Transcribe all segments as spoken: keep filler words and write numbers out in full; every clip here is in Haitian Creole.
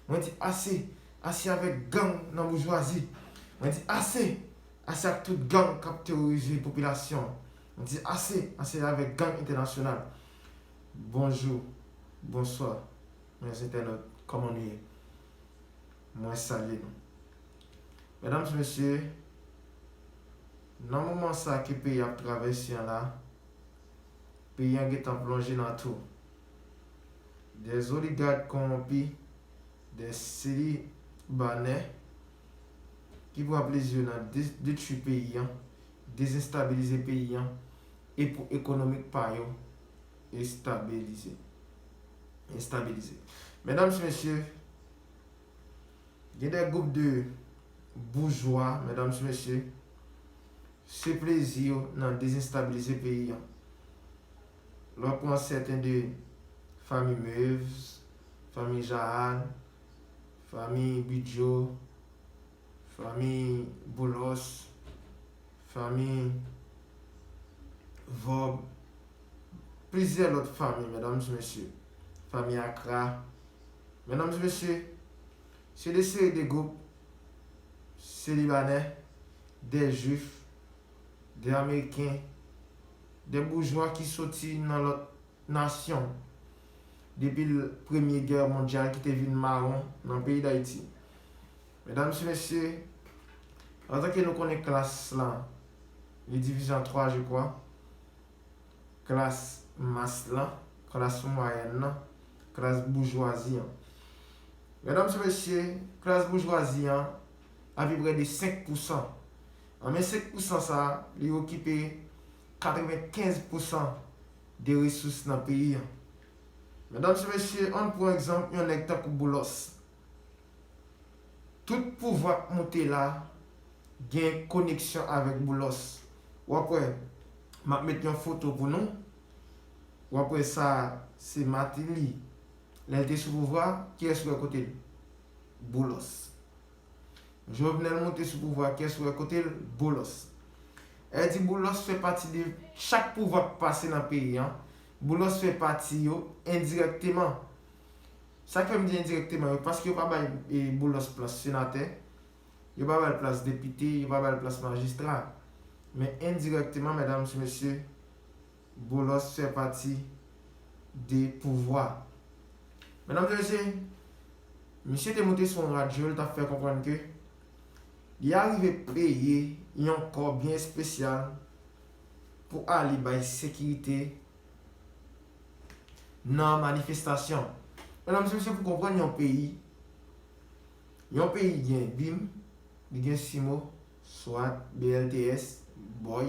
Mwen di ase, ase avèk gang nan boujwazi. Mwen di ase, ase ak tout gang k ap teworize popilasyon. Mwen di ase, ase avèk gang entènasyonal. Bonjou, bonswa, mwen zentènòt, kòman nou ye? Mwen salye nou. Medam, mesye, nan moman sa ke peyi ap travèse an la, peyi an gentan plonje nan tou. Des oligarques corrompus, des célibanais ki pran plezi yo nan de- detwi peyi an, dezenstabilize peyi an, e pou ekonomik pa yo estabilize. Estabilize. Medam, mesye, gen de gwoup de boujwa, medam, mesye, se plezi yo nan dezenstabilize peyi an. Lè w pran sèten de fanmi Mevs, fanmi Jahal, fanmi Bidjo, fanmi Boulos, fanmi Vòb, plizyè lòt fanmi, medam, mesye, fanmi Akra. Medam, mesye, se de seri de gwoup, se Libanè, de Jwif, de Ameriken, de boujwa ki soti nan lòt nasyon depi l- Premye Gè Mondyal ki te vin mawon nan peyi Dayiti. Medam, mesye, antanke nou konnen klas la, li divize an twa, je crois. Klas mas lan, klas mwayèn lan, klas boujwazi an. Medam, mesye, klas boujwazi an, apeprè de senk pousan. Anben, senk pousan sa, li okipe katrevenkenz pousan de resous nan peyi an. Medam, mesye, ann pran egzanp yon nèg tankou Boulos. Tout pouvwa k moute la gen koneksyon avèk Boulos. W ap wè, m ap met yon foto pou nou. W ap wè sa, se Martelly. Lè l te sou pouvwa, kiyès ou wè kote l? Boulos. Jovenel monte sou pouvwa, kiyès ou wè kote l? Boulos. Sa vle di Boulos fè pati de chak pouvwa k pase nan peyi an. Boulos fè pati yo endirèkteman. Sa k fè m di endirèkteman, yo, paske yo pa bay e, Boulos plas senatè, yo pa bay l plas depite, yo pa bay l plas majistra. Men endirèkteman, medam, mesye, Boulos fè pati de pouvwa. Medam e mesye, misye te monte sou yon radyo, l t ap fè konprann ke li arive peye yon kò byen espesyal pou ale bay sekirite nan manifestasyon. Medam e mesye, pou konprann yon peyi, yon peyi gen bim, li gen simo, swat, B L T S, boy.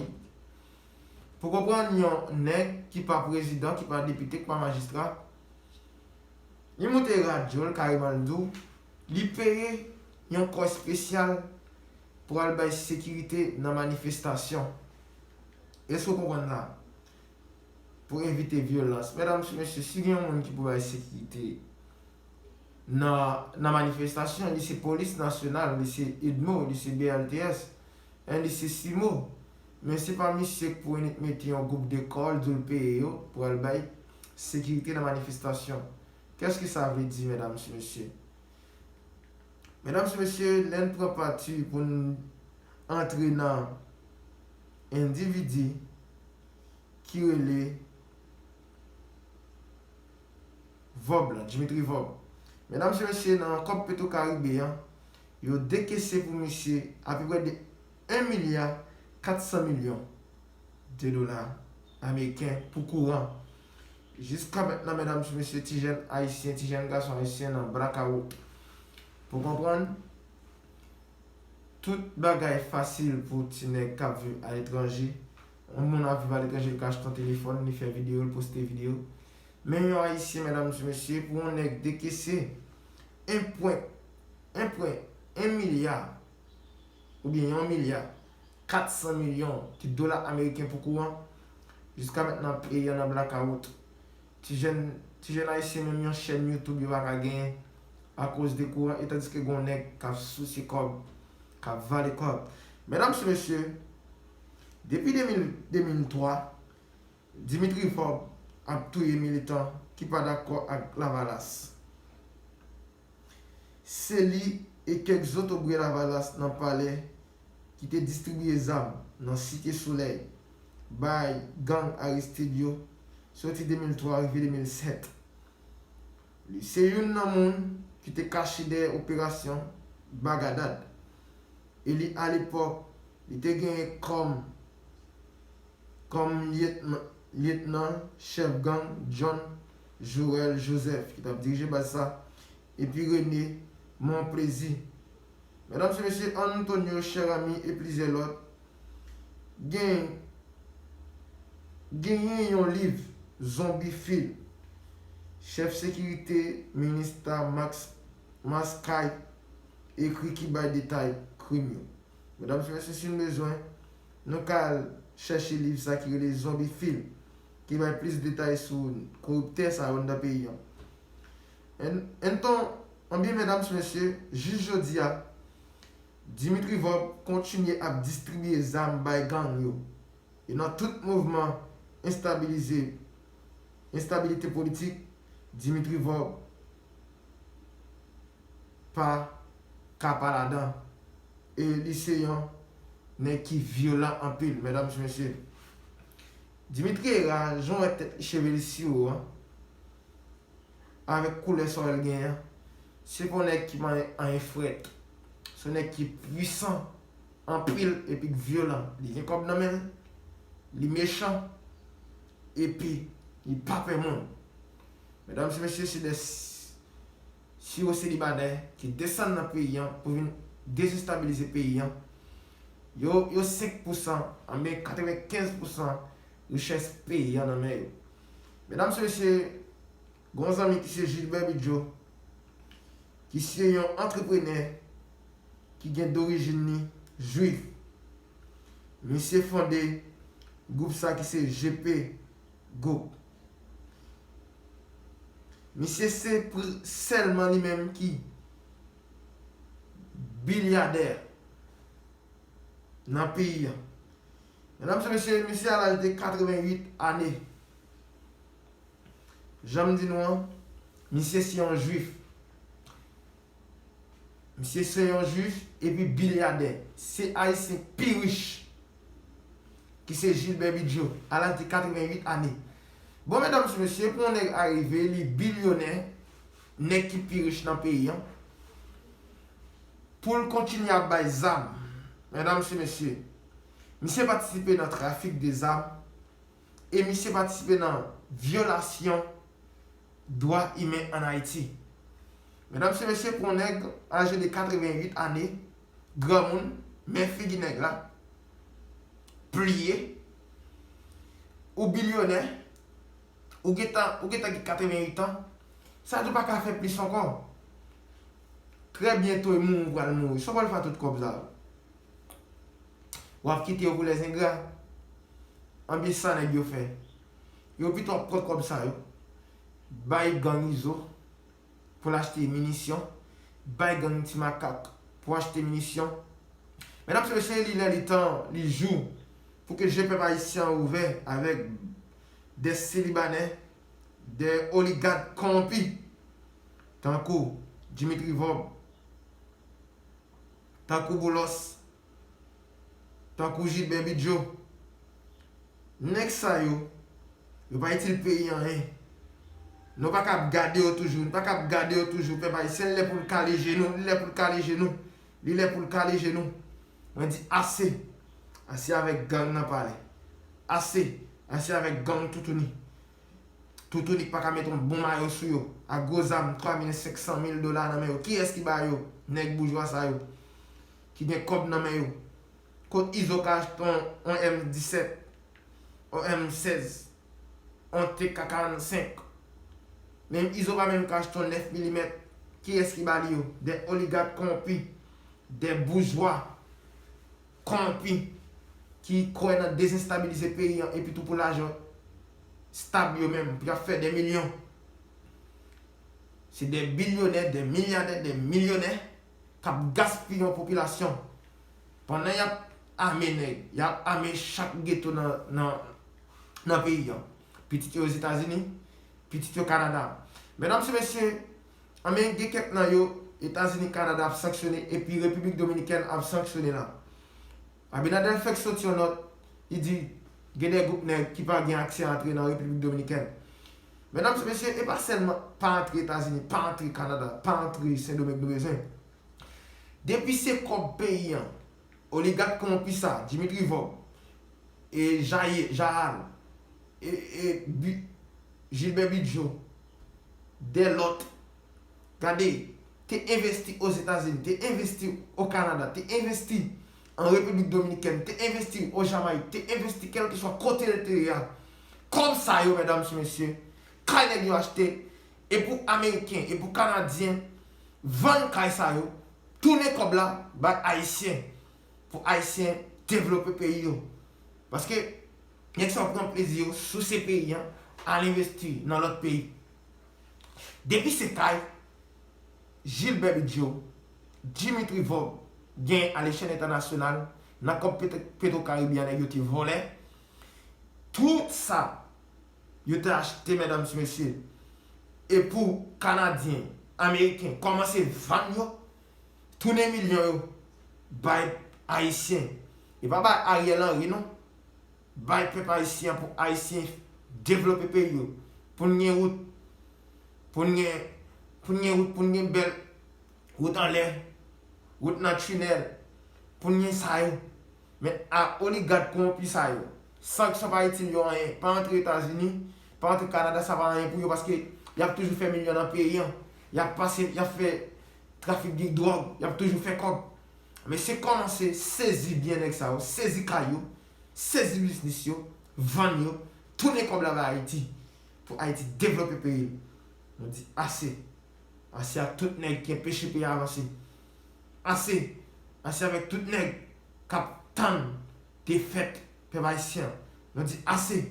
Pou konprann yon nèg ki pa prezidan, ki pa depite, ki pa majistra, li monte radyo l, kareman l di w, li peye yon kò espesyal pou al bay sekirite nan manifestasyon. Èske w konprann la? Pou evite vyolans. Medam e mesye, si gen yon moun ki pou bay sekirite nan, nan manifestasyon, li se polis nasyonal, li se udmo, li se B L T S, en, li se simo. Men se pa misye k pou mete yon gwoup de kò, l di l peye yo pou al bay sekirite nan manifestasyon. Qu'est-ce que ça veut dire, medam e mesye? Medam e mesye, lè n pran pati pou n antre nan endividi ki rele Vòb la, Dimitri Vòb. Medam e mesye, nan kòb Petro Caribe an, yo dekese pou misye apeprè de en milya kat san milyon de dola ameriken pou kouran. Jiska mentnan, medam e mesye, ti jèn ayisyen, ti jèn gason ayisyen nan blakawout. Pou konprann, tout bagay fasil pou ti nèg k ap viv aletranje. Yon moun ap viv aletranje, li ka achte yon telefòn, li fè videyo, li poste videyo. Men yon ayisyen, medam e mesye, pou yon nèg dekese en pwen, en pwen, en milya, oubyen yon milya kat san milyon de dola ameriken pou kouran, jiska mentnan peyi an nan blakawout. Ti jèn, ti jèn ayisyen, menm yon chèn YouTube yo pa ka genyen akoz de kouran, e tandiske gen yon nèg k ap souse kòb, k ap vale kòb. Medam e mesye, depi de mil, de mil twa, Dimitri Vòb ap touye militan ki pa dakò ak Lavalas. Se li e kèk zotobre Lavalas nan palè ki te distribiye zam nan Site Solèy bay gang Aristide yo soti de mil twa rive de mil sèt. Li se youn nan moun ki te kache dèyè operasyon Bagadad e li, alepòk, li te genyen kòm kòm lyetnan, lyetnan chèf gang John Joël Joseph ki t ap dirije baz sa, epi René Monplaisir. Medam e mesye, Antonio Cheramy e plizyè lòt gen, genyen yon liv Zombifil, chèf sekirite minista Max Mascay ekri ki bay detay krim yo. Medam e mesye, si nou bezwen, nou ka al chèche liv sa ki rele Zombifil, ki bay plis detay sou koriptè sa yo anndan peyi an. En, en tan, anbyen, medam e mesye, jis jodi a, Dimitri Vorbe kontinye ap distribiye zam bay gang yo. E nan tout mouvman enstabilize, enstabilite politik, Dimitri Vorbe pa ka pa ladan. E li se yon nèg ki vyolan anpil, medam e mesye. Dimitri Herard, jan w wè tèt li, cheve li siwo an, avèk koulè sòl l genyen an, se pa yon nèg ki manyen anyen frèt. Se yon nèg ki pwisan anpil epi k vyolan. Li gen kòb nan men l, li mechan, epi li pa pè moun. Medam e mesye, se de s-, siwo se Libanè ki desann nan peyi an pou vin dezestabilize peyi an. Yo, yo senk pousan, anben katrevenkenz pousan richès peyi an nan men yo. Medam e mesye, gon zanmi ki se Gilbert Bidjo, ki se yon antreprenè ki gen dorijin li jwif. Misye fonde gwoup sa ki se G P Group. Misye se pri-, sèlman li menm ki bilyadè nan peyi an. Medam e mesye, misye a laj de katrevenwit ane. Jan m di nou an, misye se yon jwif. Misye se yon jwif epi bilyadè. Se Ayisyen pi rich ki se Gilbert Bidjo, a laj de katrevenwit ane. Bon, medam e mesye, pou yon nèg arive, li bilyonè, nèg ki pi rich nan peyi an, pou l kontinye ap bay zam, medam e mesye, misye patisipe nan trafik de zam, e misye patisipe nan vyolasyon dwa imen ann Ayiti. Medam e mesye, pou yon nèg aje de katrevenwit ane, granmoun, men figi nèg la, pliye, ou bilyonè, ou gentan, ou gentan gen katrevenwit an, sa tou pa ka fè plis ankò. Trè byento, e mouri ou pral mouri. Sa w pral fè ak tout kòb sa yo? W ap kite yo pou lèzengra? Anben sa nèg yo fè. Yo pito ap pran kòb sa yo, bay gang Izo pou l achte minisyon, bay gang Ti Makak pou achte minisyon. Medam e mesye, li lè, li tan, li jou pou ke je pèp ayisyen an ouvè avèk de selibanè, de oligak kowonpi, tankou Dimitri Vorbe, tankou Boulos, tankou Gilbert Bidjo. Nèg sa yo, yo pa itil peyi anyen. Nou pa ka ap gade yo toujou, nou pa ka ap gade yo toujou. Pèp ayisyen, li lè pou l kale jenou, li lè pou l kale jenou, li lè pou l kale jenou. Mwen di ase. Ase avèk gang nan palè. Ase. Ase avèk gang toutouni. Toutouni k pa ka mete yon bon mayo sou yo, ak gwo zam, twa mil senk san mil dola nan men yo. Kiyès ki ba yo? Nèg boujwa sa yo, ki gen kòb nan men yo. Kot Izo ka achte yon, yon M disèt, yon M sèz, yon T K karannsenk? Menm Izo pa menm ka achte yon nèf milimèt. Kiyès ki ba li yo? De oligak kowonpi, de boujwa kowonpi ki kwè nan dezestabilize peyi an epi tou pou lajan stab yo menm, pou y ap fè de milyon. Se de bilyonè, de milyadè, de milyonè k ap gaspiye yon popilasyon. Pandan y ap ame nèg, y ap ame chak geto nan, nan, nan peyi an. Pitit yo Ozetazini, pitit yo Kanada. Medam e mesye, anben, gen kèk nan yo, Etazini, Kanada ap sanksyone, epi Repiblik Dominikèn ap sanksyone la. Abinader fèk soti yon nòt, li di gen de gwoup nèg ki pa gen aksè antre nan Repiblik Dominikèn. Medam e mesye, e pa sèlman pa antre Etazini, pa antre Kanada, pa antre Sendomeng nou bezwen. Depi se kòb peyi an, oligak kowonpi sa, Dimitri Vorbe, e Jaye, Jahal, e, e Bi-, Gilbert Bidjo, de lòt, gade, te envesti Ozetazini, te envesti o Kanada, te envesti an Repiblik Dominikèn, te envesti o Jamayik, te envesti kèlkeswa kote l te ye a. Kòb sa yo, medam e mesye, kay nèg yo achte, e pou Ameriken, e pou Kanadyen, vann kay sa yo, tounen kòb la bay Ayisyen, pou Ayisyen devlope peyi yo. Paske nèg sa yo pran plezi yo, souse peyi an, al envesti nan lòt peyi. Depi se kay, Gilbert Bidjo, Dimitri Vorbe gen alechèl entènasyonal, nan kòb Petro-, Petro Caribbean nèg yo te vòlè, tout sa yo te achte, medam e mesye, e pou Kanadyen, Ameriken kòmanse vann yo, tounen milyon yo bay Ayisyen. E pa bay Ariel Henry non. Bay pèp ayisyen an pou Ayisyen devlope peyi yo. Pou n gen wout, pou n gen, pou n gen wout, pou n gen bèl wout anlè, wout nan tinèl, pou n gen sa yo. Men a oligak kowonpi sa yo, sanksyon pa itil yo anyen, pa antre Etazini, pa antre Kanada, sa pa anyen pou yo, paske y ap toujou fè milyon nan peyi an. Y ap pase, y ap fè trafik de dwòg, y ap toujou fè kòb. Mesye kòmanse sezi byen nèg sa yo, sezi kay yo, sezi biznis yo, vann yo, tounen kòb la bay Ayiti, pou Ayiti devlope peyi l. Nou di ase. Ase ak tout nèg ki enpeche peyi a avanse. Ase. Ase avèk tout nèg k ap tann defèt pèp ayisyen an. Nou di ase.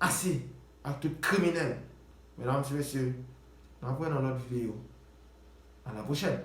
Ase ak tout kriminèl. Medam e mesye, n ap wè nan lòt videyo. A la pwochèn.